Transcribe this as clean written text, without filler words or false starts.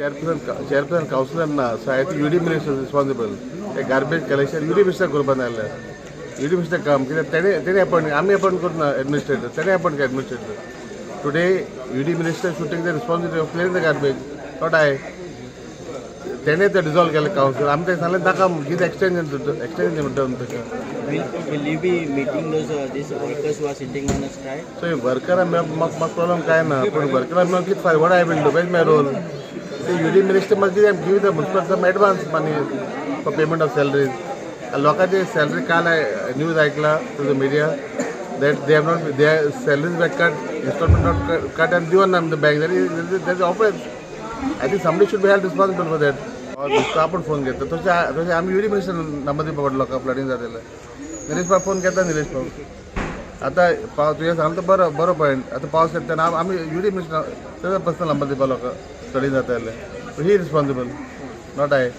Chairperson councillor ना, so I think UD minister responsible. ते garbage collection UD minister करपा जाय जाल्यार युडी मिनिस्टर काम, कित्याक तेणे अपॉयंट, आमी अपॉयंट करूं ना एडमिनिस्ट्रेटर, तेणे अपॉयंट केला administrator. Today UD minister should take the responsibility of clearing the garbage, not I. तेणे ते डिजॉल्व केलें कावन्सिल. आमी तें सांगलें नाका, give extension, extension म्हणटा ताका. Will you be meeting those these workers who are sitting on a strike? So वर्करा मेळप म्हाका प्रॉब्लम काय ना, पूण वर्करा मेळून कितें फायदो? What I will do? Where my role? ते UD minister must give the municipal some advance money for payment of salaries. लोकांची सॅलरी, काल न्यूज ऐकला through the media that they have not, their salaries were cut, installment not cut and दिवन ना the bank. That is offence. I think somebody should be held responsible for that. दिसता आपण phone घेता तशें तशें आमी UD minister number दिवपा पडलो लोकांक. फ्लडींग जालें, निलेश बाब फोन घेता. निलेश बाब, आतां पावस, तुवें सांगता तो बरो बरो पॉयंट. आतां पावस येता तेन्ना आमी युडी मिनिस्टर तेजो पर्सनल नंबर दिवपा लोकांक. फ्लडींग जाता जाल्यार he responsible, not I.